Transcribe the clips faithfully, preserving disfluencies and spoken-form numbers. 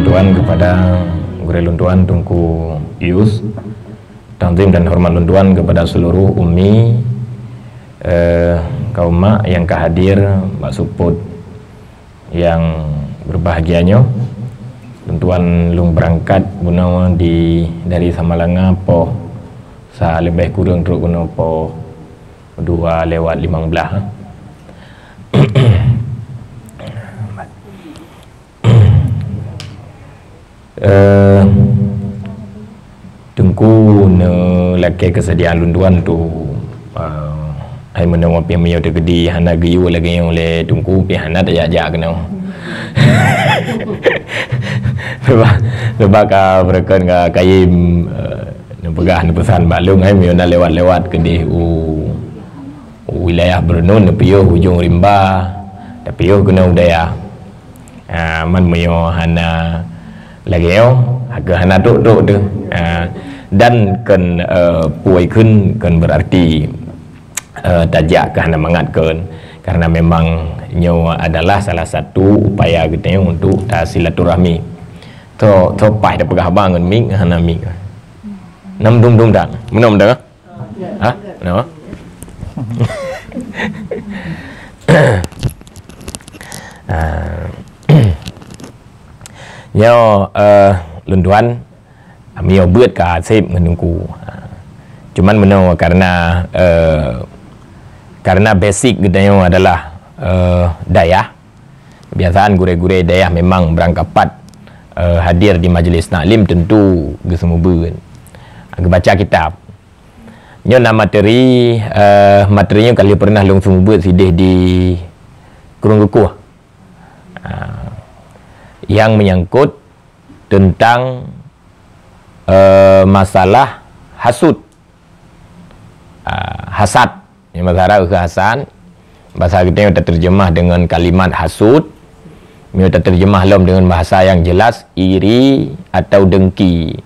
Tuan kepada gurée lôn tuan Teungku Yus, takzim dan hormat lôn tuan kepada seluruh ummi, eh, kaum mak nyang ka hadir bak seupôt nyang berbahagia nyoe. Lôn tuan lôn beurangkat bunoe di, dari Samalanga poh sa leubeh kureueng trok keunoe poh dua lewat limong blaih. Eh, Teungku neulakée keuseudiaan lôn tuan tu, eh, hai meunoe pih meunyoe teukeudi hana geuyue lagée nyoe lé Teungku pih hana tajak-jak keunoe. Sebab, sebab ka beureukat ka kayém, eh, neupeugah neupeusan bak lôn hai meunyoe na lewat-lewat keudeh u, u wilayah Beureunon neupiôh ujong rimba, tapiôh keunoe u dayah. Ha, man meunyoe hana lagée nyoe, ha, keu hana trok-trok teuh. Ha, dan kon, eh, peue kheun kon beurarti, eh, tajak keu hana mangat kon. Karena memang nyoe adalah salah satu upaya geutanyoe untuk tasilaturahmi. Tho, tho paih tapeugah haba ngon mik, hana mik. Nam dum-dum dak? Meunong dak? Ha? Kenapa? Ah. Nyoe, eh, lôn tuan, meunyoe beuet ka seb ngon Teungku. Ah. Cuman meunyoe karena, eh, karena basic geutanyoe adalah, eh, dayah, kebiasaan gurée-gurée dayah memang beurangkapat, eh, hadir di majlis taklim tentu geuseumeubeuet. Geubaca kitab. Nyoe na materi, eh, materi nyoe ka lheueh pernah lôn seumeubeuet sideh di Krueng Geukueh. Ah, nyang menyangkut tentang, eh, masalah hasut. Ah, hasad. Nyang bahasa Arab kheun hasad. Bahasa geutanyoe taterjemah dengan kalimat hasut. Meunyoe taterjemah lom dengan bahasa yang jelas, iri atau dengki.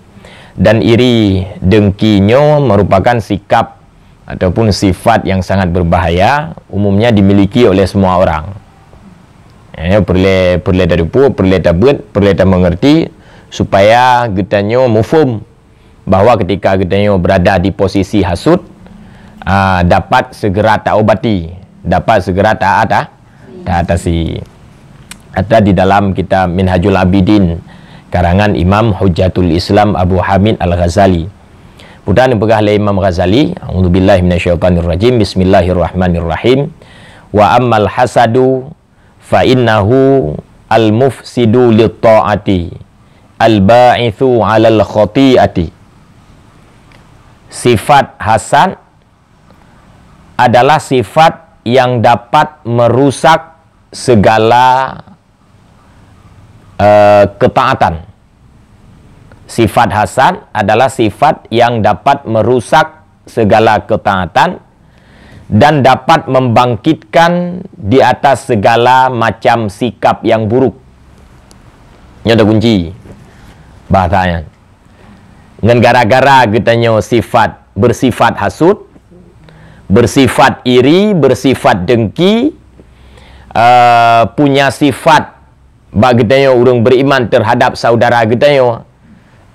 Dan iri, dengki nyoe merupakan sikap ataupun sifat yang sangat berbahaya, umumnya dimiliki oleh semua orang. Ya, peureulée, peureulée tateupeue, peureulée tabeuet, peureulée tamengerti, supaya geutanyoe muphom bahwa ketika geutanyoe berada di posisi hasut, ah, dapat segera taobati, dapat segera taat, ah, taatasi. Ada di dalam kitab Minhajul Abidin, karangan Imam Hujjatul Islam Abu Hamid Al-Ghazali. Peue neupeugah lé Imam Ghazali, "A'udzubillahi minasyaitonirrajim. Bismillahirrahmanirrahim. Wa ammal hasadu fa innahu al-mufsidu lit-ta'ati, al-ba'itsu 'alal khati'ati." Sifat hasad adalah sifat yang dapat merusak segala, eh, ketaatan. Sifat hasad adalah sifat yang dapat merusak segala ketaatan dan dapat membangkitkan di atas segala macam sikap yang buruk. Nyoe kunci bahasanya. Ngon gara-gara geutanyoe sifat, bersifat hasut, bersifat iri, bersifat dengki, eh, punya sifat bak geutanyoe ureuëng beriman terhadap saudara geutanyoe,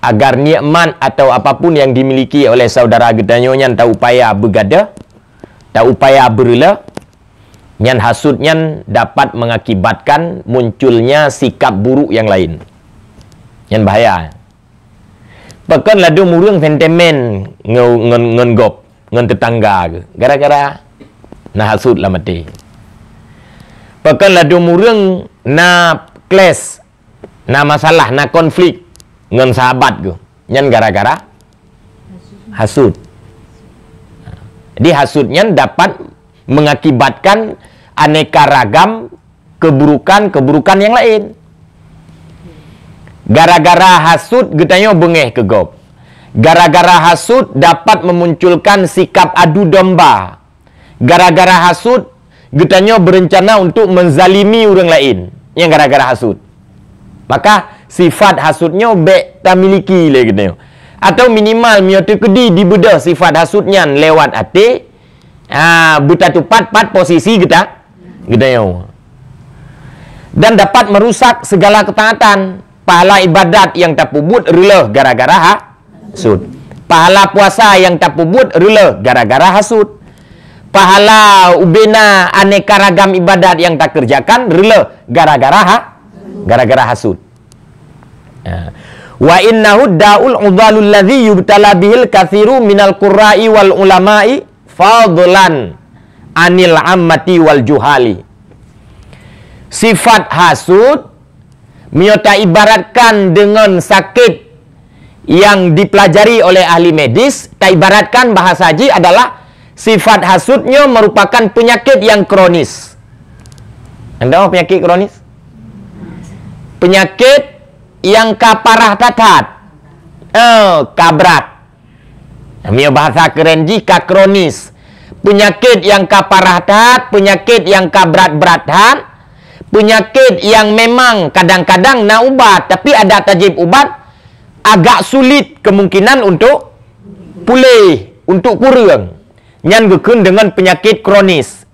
agar nikmat atau apapun yang dimiliki oleh saudara geutanyoe nyan taupaya beugadoh, taupaya beureulée, nyan hasut nyan dapat mengakibatkan munculnya sikap buruk yang lain. Nyan bahaya. Pakon ladum ureuëng sentimen ngon, ngon, ngon gob, ngon tetangga geuh, gara-gara na hasut lam até. Pakon ladum ureuëng na clash, na masalah, na konflik ngon sahabat geuh, nyan gara-gara hasut. Jadi hasut nyan dapat mengakibatkan aneka ragam keburukan-keburukan yang lain. Gara-gara hasut geutanyoe beungéh keu gob. Gara-gara hasut dapat memunculkan sikap adu domba. Gara-gara hasut geutanyoe berencana untuk menzalimi ureuëng lain. Nyang gara-gara hasut. Maka sifat hasut nyoe bék tamiliki lé geutanyoe. Atau minimal meunyoe teukeudi dibeudôh sifat hasut nyan lewat até, ha, beutatupat pat posisi geuta-, geutanyoe. Dan dapat merusak segala ketaatan. Pahala ibadat nyang tapeubuet reuloh gara-gara ha-, hasut. Pahala puasa nyang tapeubuet reuloh gara-gara hasut. Pahala ubena aneka ragam ibadat nyang takeureujakan reuloh gara-gara ha-, gara-gara hasut. Ya. "Wa innahu da'ul udhalul ladzi yubtala bihil katsiru minal qurra'i wal ulama'i fadlan anil ammati wal juhali." Sifat hasut, meunyoe taibaratkan deungon sakét nyang dipelajari oleh ahli medis, taibaratkan bahasa jih adalah sifat hasut nyoe merupakan penyakit yang kronis. Anda tahu penyakit kronis? Penyakit nyang ka parah that-that. Eh, ka brat. Meunyoe bahasa keren jih ka kronis. Penyakit nyang ka parah that, penyakit nyang ka brat-brat that, penyakit nyang memang kadang-kadang na ubat, tapi adak tajieb ubat agak sulit kemungkinan untuk puléh, untuk kureueng. Nyan geukheun deungon penyakit kronis.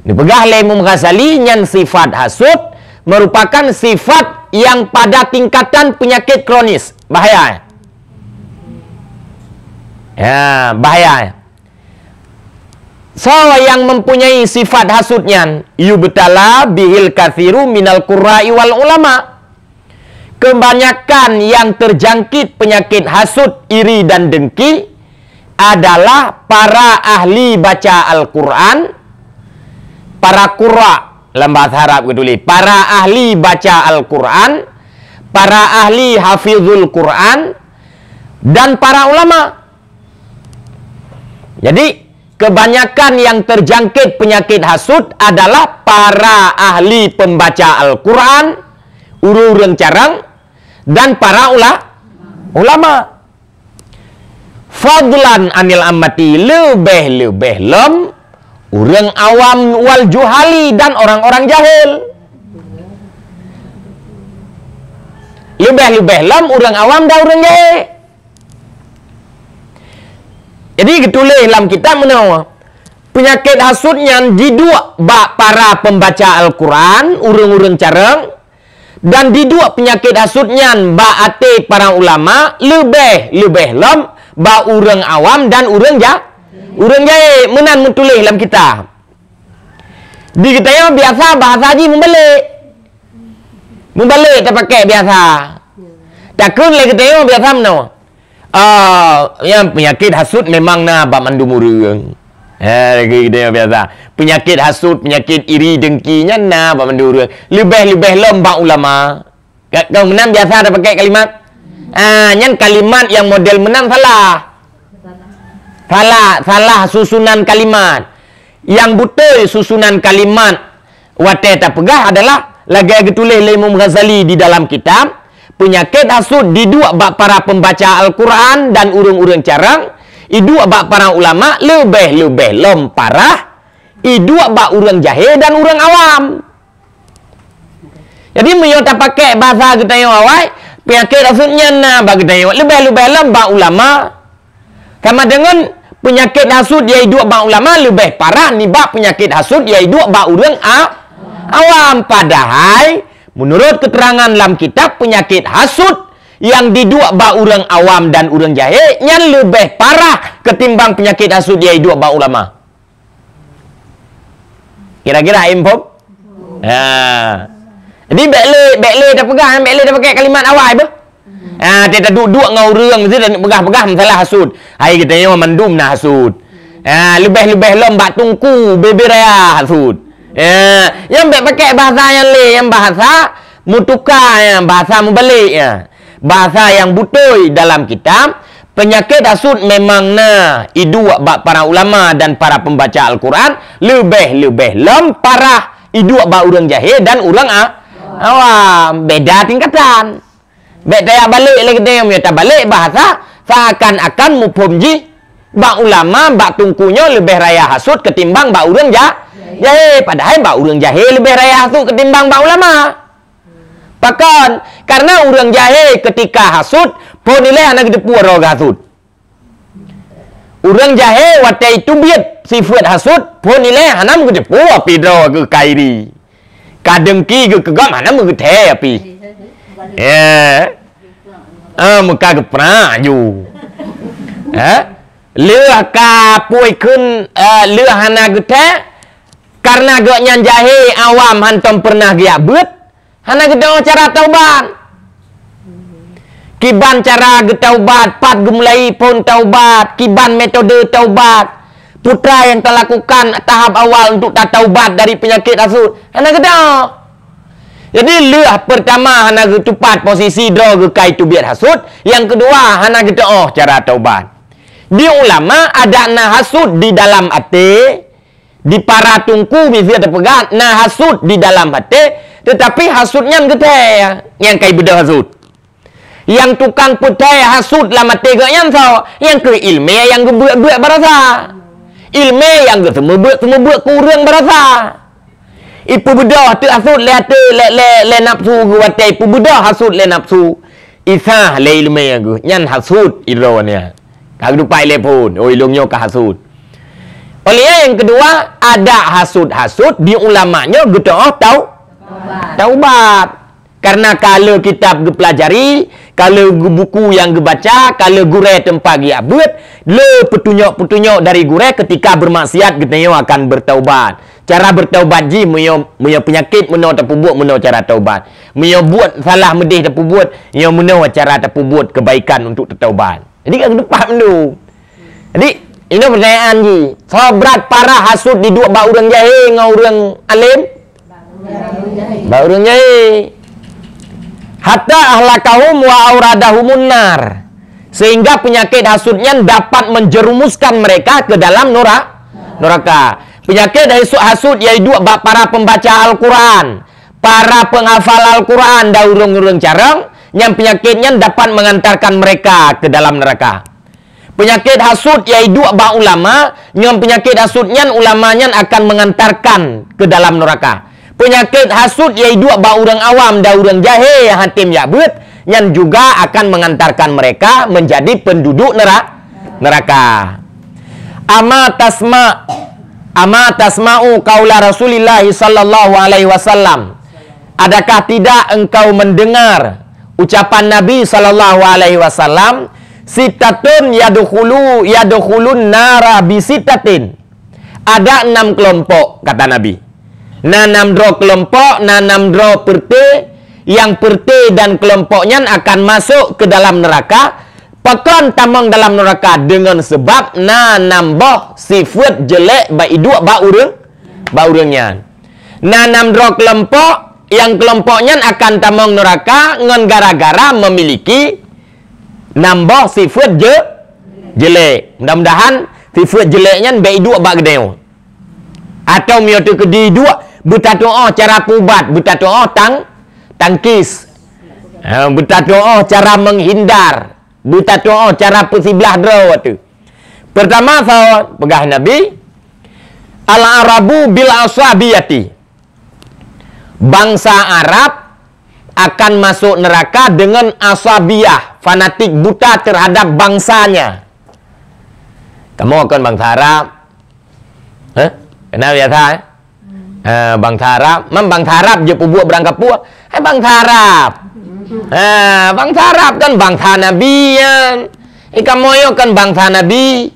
Neupeugah lé Imam Ghazali, nyan sifat hasut merupakan sifat yang pada tingkatan penyakit kronis. Bahaya. Ya, bahaya. Soe nyang mempunyai sifat hasut nyan, yubtala bihil katsiru minal qurra'i wal ulama. Kebanyakan yang terjangkit penyakit hasut, iri dan dengki adalah para ahli baca Al-Quran, para qurra, lam bahasa Arab geutuléh, para ahli baca Al-Quran, para ahli hafizul Quran, dan para ulama. Jadi, kebanyakan yang terjangkit penyakit hasut adalah para ahli pembaca Al-Quran, ureuëng-ureuëng carang, dan para ula-, ulama. Fadlan anil ammati, leubeh-leubeh lom ureuëng awam, wal juhali, dan orang-orang jahil. Leubeh-leubeh lom ureuëng awam dan ureuëng jahil. Jadi geutuléh lam kitab meunoe, peunyakét hasut nyan jiduek bak para peumbaca Al-Quran, ureuëng-ureuëng carang, dan jiduek peunyakét hasut nyan bak até para ulama, leubeh-leubeh lom bak ureuëng awam dan ureuëng ja-, ureuëng jahé. Meunan meutuléh lam kitab. Di geutanyoe biasa bahasa jih meubalek. Meubalek tapakék biasa. Takheun lé geutanyoe biasa meunoe. Ah, nyang peunyakét hasut memang na bak mandum ureuëng. Ha, lagée geutanyoe biasa. Peunyakét hasut, peunyakét iri, dengki nyan na bak mandum ureuëng. Leubeh-leubeh lom bak ulama. Ka, ka meunan biasa tapakék kalimat. Ah, nyan kalimat nyang model meunan salah. Salah, salah susunan kalimat. Nyang beutôi susunan kalimat watée tapeugah adalah lagée geutuléh lé Imam Ghazali di dalam kitab, peunyakét hasut jiduek bak para peumbaca Al-Quran dan ureuëng-ureuëng carang, jiduek bak para ulama, leubeh-leubeh lom parah jiduek bak ureuëng jahé dan ureuëng awam. Jadi, meunyoe tapakék basa geutanyoe awai, peunyakét hasut nyan na bak geutanyoe, leubeh-leubeh lom bak ulama. Sama deungon peunyakét hasut nyang jiduek bak ulama leubeh parah nibak peunyakét hasut nyang jiduek bak ureuëng a-, awam. Padahai, meunurot keuterangan lam kitab, peunyakét hasut nyang jiduek bak ureuëng awam dan ureuëng jahé nyan leubeh parah keutimbang peunyakét hasut nyang jiduek bak ulama. Kira-kira hana muphom? Ha. Jadi, bék lé, bék lé tapeugah, bék lé tapakék kalimat awai beuh. Ha, teuka duek-duek ngon ureuëng meusti tapeugah-peugah masalah hasut. Hai geutanyoe mandum na hasut. Ha, leubeh-leubeh lom bak teungku bubé raya hasut. Ha, nyang bék pakék bahasa nyang lé, nyang bahasa meutuka, nyang bahasa meubalek, ya. Bahasa nyang beutôi dalam kitab, peunyakét hasut memang na jiduek bak para ulama dan para peumbaca Al-Quran, leubeh-leubeh lom parah jiduek bak ureuëng jahé dan ureuëng a-, awam. Beda tingkatan. Bék tajak balek lé geutanyoe, meunyoe tabalek bahasa, seakan-akan muphom jih bak ulama, bak teungku nyoe leubeh raya hasut keutimbang bak ureuëng ja-, jahé. Padahai bak ureuëng jahé leubeh raya hasut keutimbang bak ulama. Pakon? Karena ureuëng jahé keutika hasut, phon ilée hana geuteupeue droe geuhasut. Ureuëng jahé watée jiteubiet sifeuet hasut, phon ilée hana meugeuteupeue pih droe geuh ka iri. Ka dengki geuh keu gob hana meugeuteupeue pih. Eh. Ah, muka geuprak ju. Eh? Leuh ka pui kheun, eh, leuh hana geuthèe, karena gobnyan jahé awam hantom peureunah geujak beuet, hana geuteu'oh cara taubat. Kiban cara geutaubat, pat geumulai phon taubat, kiban metode taubat, peue nyang talakukan tahap awal untuk tataubat dari peunyakét hasut, hana geuteu'oh. Jadi, leuh peurtama hana geutupat posisi droe geukai teubiet hasut, nyang keudua hana geuteu'oh cara taubat. Di ulama adak na hasut di dalam até, di para teungku miseue teupeugah na hasut di dalam até, teutapi hasut nyan geuthèe nyang kai beudôh hasut. Nyang tukang peuthèe hasut lam até gobnyan soe? Nyang keuh ileumèe nyang geubeuet-beuet barasa. Ileumèe nyang geuseumeubeuet-seumeubeuet keu ureueng barasa. Ipeubeudôh teuk hasut lé até, lé, lé, lé nafsu geuh watèe ipeubeudôh hasut lé nafsu. Isah lé ileumèe geuh, nyan hasut idroe nyan. Ka geutupat lé phon, oh, ilôn nyoe ka hasut. Óh lheueh nyang keudua, adak hasut-hasut di ulama nyoe geuteu'oh tau-, taubat. Karena ka le kitab geupeulajari, ka le buku nyang geubaca, ka le gurèe teumpat geujak beuet, le peutunyok-peutunyok dari gurèe keutika beurmaksiat geutanyoe akan beurtaubat. Cara beurtaubat jih meunyoe, meunyoe peunyakét meunoe tapeubuet meunoe cara taubat. Meunyoe buet salah meudeh tapeubuet, nyoe meunoe cara tapeubuet keubaikan untuk tataubat. Jadi ka geutupat mandum. Jadi, inoe peutanyaan jih, soe brat parah hasut jiduek bak ureueng jahé ngon ureueng além? Bak ureueng jahé. Hatta ahlakahum wa auradahumun nar. Sehingga peunyakét hasut nyan dapat menjerumuskan mereka ke dalam nora-, neraka. Peunyakét hasut, hasut nyang jiduek bak para pembaca Al-Quran, para penghafal Al-Quran dan ureueng-ureueng carông, nyan peunyakét nyan dapat mengantarkan mereka ke dalam neraka. Peunyakét hasut nyang jiduek bak ulama, ngon peunyakét hasut nyan ulama nyan akan mengantarkan ke dalam neraka. Peunyakét hasut nyang jiduek bak ureueng awam dan ureueng jahé nyang hana tém jak beuet, nyan juga akan mengantarkan mereka menjadi penduduk nera-, neraka. Ama tasma-, ama tasma'u qaula Rasulillah sallallahu alaihi wasallam. Adakah tidak engkau mendengar ucapan Nabi sallallahu alaihi wasallam, "Sittatun yadkhulu, yadkhulun nara bi sittatin." Ada enam kelompok, kata Nabi. Na nam droe kelompok, na nam droe peureuté, nyang peureuté dan kelompok nyan akan masuk ke dalam neraka. Pakon tamong dalam neraka? Deungon seubab na nam boh sifeuet jeulék bak jiduek bak ureueng, bak ureueng nyan. Na nam droe kelompok, nyang kelompok nyan akan tamong neuraka ngon gara-gara memiliki nam boh sifeuet je-, jelek. Mudah-mudahan sifeuet jelek nyan bèk jiduek bak geutanyoe. Atawa meunyoe teukeudi jiduek, beutatu'oh cara peuubat, beutatu'oh tang-, tangkis. Ha, beutatu'oh cara menghindar, beutatu'oh cara peusiblah droe teuh. Pertama, saboh peugah Nabi, "Al-Arabu bil asabiyati." Bangsa Arab akan masuk neraka dengan asabiyah, fanatik buta terhadap bangsanya. Kamoe kon bangsa Arab? Hah? Keunan biasa, eh? Ha, bangsa Arab. Man bangsa Arab jeuet peubuet beurangkapeue? Hai bangsa Arab. Ha, bangsa Arab kan bangsa Nabi nyan. Eh, kamoe nyoe kan bangsa Nabi.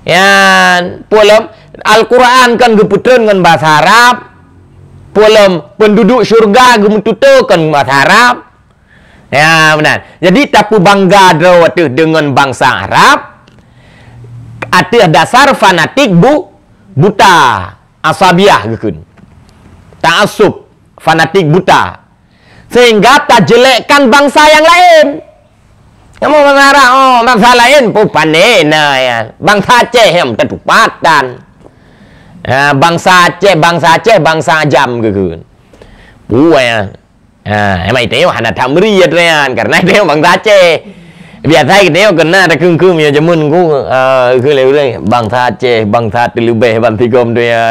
Nyan, peue lom, Al-Quran kan geupeutreun ngon basa Arab. Peue lom, penduduk syurga geumeututoe kon basa Arab. Ya, meunan. Jadi, tapeubangga droe teuh deungon bangsa Arab ateueh dasar fanatik bu-, buta, asabiyah geukheun. Ta'assub, fanatik buta. Sehingga tajelekkan bangsa nyang laén. Kamoe bangsa Arab, oh, bangsa laén pun pané na, ya. Bangsa Aceh nyang tatupatan. Ha, bangsa Aceh, bangsa Aceh, bangsa ajam geukheun. Peue, ya. Ha, emang geutanyoe hana that meuri, ya, Trian, karena geutanyoe bangsa Aceh. Biasa geutanyoe keunan takheun-kheun, ya, jameun ku, ah, keu lé ureueng, bangsa Aceh, bangsa teuleubeh ban sigom tu, ya.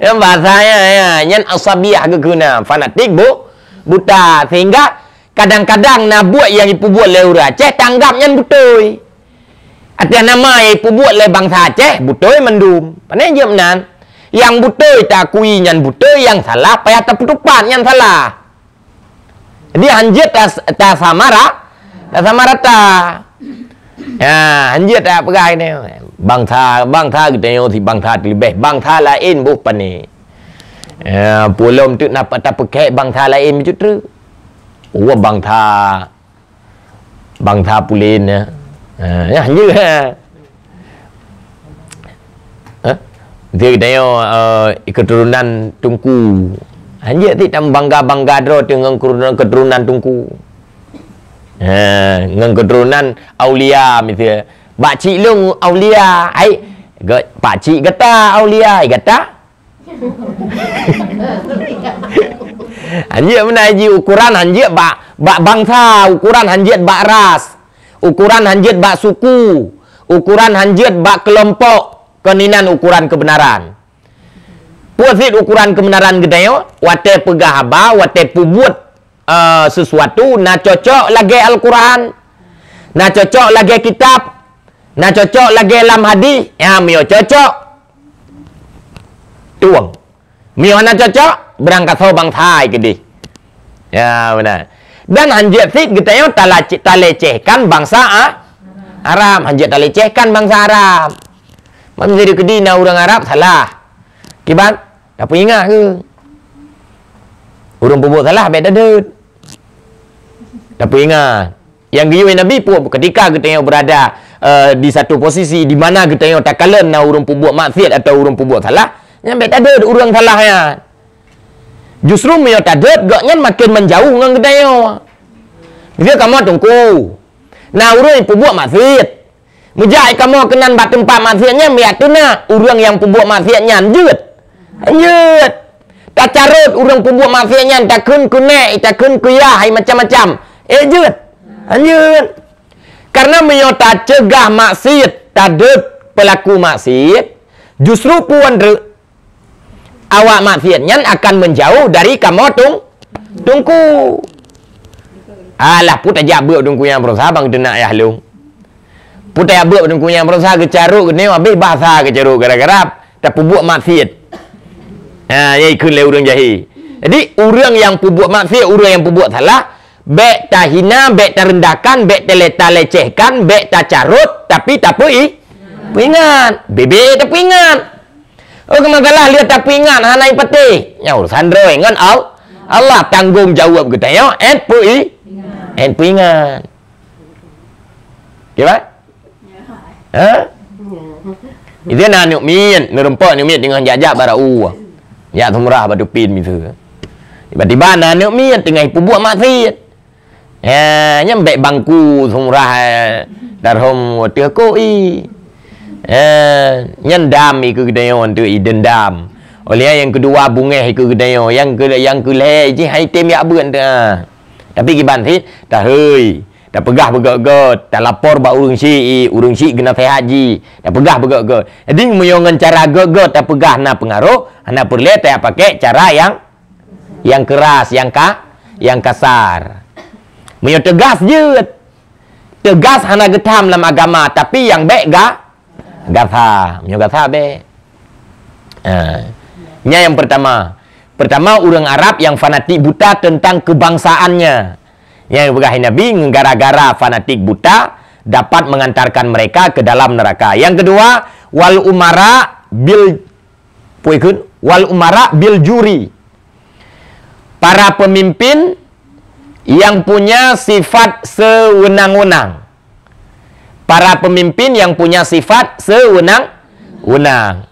Nyan basa, ya, ya. Nyan asabiyah geukheun na, fanatik bu-, buta. Sehingga kadang-kadang na buet nyang jipeubuet lé ureueng Aceh, tanggap nyan beutôi. Ateueh nama nyang jipeubuet lé bangsa Aceh, beutôi mandum. Pane jeuet meunan? Nyang beutôi taakui nyan beutôi, nyang salah payah tapeutupat nyan salah. Jadi hanjeuet tas-, tasamara-, tasamarata. Ya, hanjeuet tapeugah ini. Bangsa, bangsa geutanyoe si bangsa teuleubeh, bangsa laén boh pané. Ya, peulom teuk na tapeukek bangsa laén bacut treuk. Wah, bangsa, bangsa pulen, ya. Ha, ya, hanjeuet, ha. Ha? Dia geutanyoe, eh, keturunan Teungku. Hanjeuet sit tam bangga-bangga droe teuh ngon keturunan, keturunan Teungku. Ha, ngon keturunan aulia miseue. Pakcik lôn aulia, ai, ge-, pakcik gata aulia, ai gata. Hanjeuet meunan jih ukuran hanjeuet bak, bak bangsa, ukuran hanjeuet bak ras, ukuran hanjeuet bak suku, ukuran hanjeuet bak keulompok, kon inan ukuran keubeunaran. Peue sit ukuran keubeunaran geutanyoe? Watée peugah haba, watée peubuet eh, sesuatu na cocok lagée Al-Quran, na cocok lagée kitab, na cocok lagée lam hadis, ya, meunyoe cocok, tueng. Meunyoe hana cocok, beurangkasoe bangsa keudeh. Ya, beuna. Dan hanjeuet sit geutanyoe tala-, talecehkan bangsa A-, Arab, hanjeuet talecehkan bangsa Arab. Meunyoe keudeh na ureuëng Arab salah, kiban? Tapeuingat keu? Ureuëng peubuet salah bék tadeuet. Tapeuingat. Nyang geuyue Nabi pun ketika geutanyoe beurada, eh, di satu posisi di mana geutanyoe takalon na ureuëng peubuet maksiat atawa ureuëng peubuet salah, nyan bék tadeuet ureuëng salah nyan. Justru meunyoe tadeuet, gobnyan maken menjauh ngon geutanyoe. Miseue kamoe teungku, na ureuëng peubuet maksiat, meujak kamoe keunan bak teumpat maksiat nyan, meujak teunak ureuëng nyang peubuet maksiat nyan jeuet. Jeuet. Tacarot ureuëng peubuet maksiat nyan, takheun keu nék, takheun keu yah, hai macam-macam. Eh, jeuet. Jeuet. Karena meunyoe tacegah maksiat, tadeuet pelaku maksiat, justru peue treuk awak maksiat nyan akan menjauh dari kamoe tung-, teungku. Alah, peue tajak beuet teungku nyang beurasa bang teunak yah lôn. Peue tajak beuet teungku nyang beurasa geucarot geutanyoe habéh basa geucarot gara-gara tapeubuet maksiat. Ha, nyang ikheun lé ureuëng jahé. Jadi, ureuëng nyang peubuet maksiat, ureuëng nyang peubuet salah, bék tahina, bék tarendahkan, bék tale-, talecehkan, bék tacarot, tapi tapeu-, peuingat. Bebe tapeuingat. Oh, keu masalah lheueh tapeuingat hana ipatéh. Nyan urusan droe ngon Al-, Allah, tanggong jaweueb geutanyoe, eh, peu-, eh, peuingat. Kiban? Ha? Itu na aneuk miet, neurumpok aneuk miet teungoh jak-jak bak rau. Jak seumurah bak teupin miseue. Tiba-tiba na aneuk miet teungoh peubuet maksiat. Eh, nyan bék bangku seumurah, eh, darhom teuh kok i. Eh, nyan dam i keu geutanyoe teuh i deundam. Oleh nyang keudua bungéh i keu geutanyoe, nyang keu-, nyang keulhée jih hai tem jak beuet teuh. Tapi kiban sit, tahei, tapeugah beugét-gét, talapor bak ureuëng syiek i, ureuëng syiek geunaseuhat jih, tapeugah beugét-gét. Jadi meunyoe ngon cara gét-gét tapeugah na peungaroh, hana peureulée tajak pakék cara nyang nyang keras, nyang ka-, nyang kasar. Meunyoe teugas jeuet. Teugas hana geutham lam agama, tapi nyang bék ga-, gasa. Meunyoe gasa bék. Ha. Nyan nyang pertama. Pertama, ureuëng Arab nyang fanatik buta tentang kebangsaannya. Nyang peugah Nabi, gara-gara fanatik buta dapat mengantarkan mereka ke dalam neraka. Yang kedua, wal umara bil Peue kheun? Wal umara bil juri. Para pemimpin yang punya sifat sewenang-wenang. Para pemimpin yang punya sifat sewenang-wenang.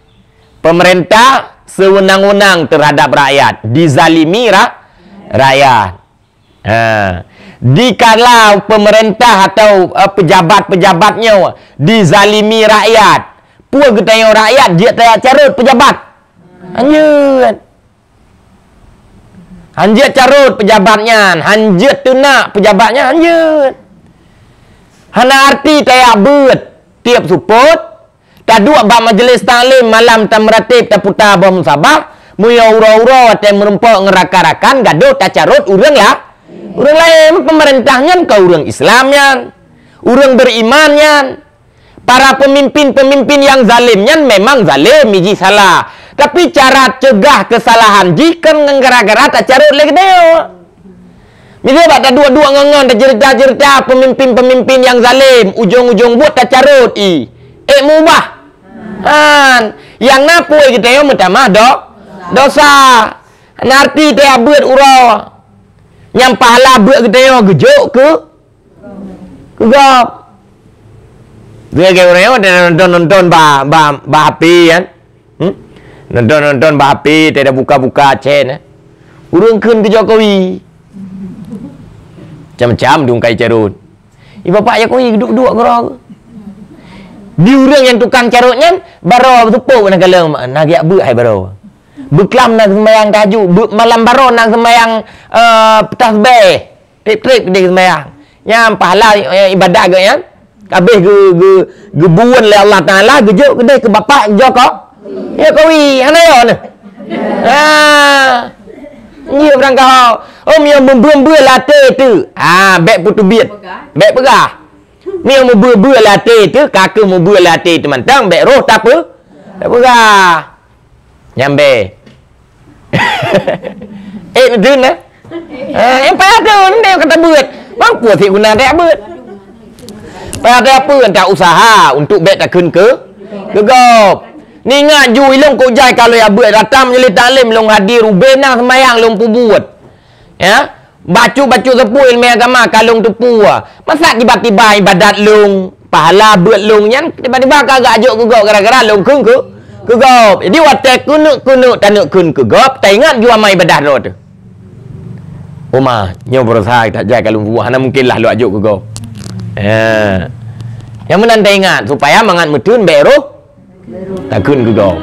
Pemerintah sewenang-wenang terhadap rakyat, dizalimi ra-, rakyat. Ha. Dikala pemerintah atau, eh, pejabat-pejabat nyoe dizalimi rakyat, peue geutanyoe rakyat jeuet tajak carot pejabat? Hanjeuet. Hanjeuet carot pejabat nyan, hanjeuet teunak pejabat nyan, hanjeuet. Hana arti tajak beuet tiep seupôt, taduek bak majeulis taklim malam tameuratéb taputa boh musabah, meunyoe uroe-uroe watée meurumpok ngon rakan-rakan gadôh tacarot ureuëng la-, ureuëng laén. Pemerintah nyan ka ureuëng Islam nyan, ureuëng beriman nyan. Para pemimpin-pemimpin nyang zalem nyan memang zalem, jih salah. Tapi cara cegah kesalahan jih kon ngon gara-gara tacarot lé geutanyoe. Miseue bak taduek-duek ngon-ngon taceurita-ceurita peumimpin-peumimpin nyang zalim, ujong-ujong buet tacarot i. Ék meubah. Han, nyang na peue geutanyoe meutamah do-, dosa. Na arti teuh beuet uroe nyang pahala beuet geutanyoe geujok keu, keu gob. Lagèe ureueng nyoe nonton-nonton ba, ba, ba H P kan. Hmm? Nonton-nonton ba H P, teuh buka-buka chat, eh. Ureueng kheun keu Jokowi. Macam-macam dong kai carot. Di bapak Jokowi duek-duek keudroe. Di ureueng nyang tukang carot nyan, baroe beuteupeue na kalon, na geujak beuet hai baroe. Beuklam na seumayang tahajud, beu-, malam baroe na seumayang, eh, tasbih. Trép-trép deh seumayang. Nyan pahala, eh, ibadah geuh nyan. Habéh geu-, geu-, geubuon lé Allah Taala, geujok keudeh keu bapak Joko-, Jokowi. Hana yo neuh. Ha. Nyoe barangkaho. Oh, meunyoe meubeu-beu lam até teuh. Ha, bèk peuteubiet. Bèk peugah. Meunyoe meubeu-beu lam até teuh, ka keuh meubeu lam até teuh mantong, bèk roh tape-, tapeugah. Nyang bèe. Eh, beutôi, eh? Eh, nyang payah tu, nanti kata beuet. Bang, peue sit guna tajak beuet? Payah tajak beuet, tajak usaha untuk bèk takheun keu, keu gob. Neuingat ju, ilôn kok jai ka lôn jak beuet, datang majelis taklim lôn hadir, ubé na seumayang lôn peubuet. Ya? Bacut-bacut seupôt ileumèe agama ka lôn teupeu. Masa tiba-tiba ibadat lôn, pahala beuet lôn nyan tiba-tiba ka geujok keu gob gara-gara lôn kheun keu, keu gob. Jadi watèe keuneuk-keuneuk taneuk kheun keu gob, taingat ju amal ibadah droe teuh. Uma, nyoe beurasa that jai ka lôn peubuet, hana mungken lah lôn jok keu gob. Ha. Nyang meunan taingat supaya mangat meutheun bèk roh takheun keu gob.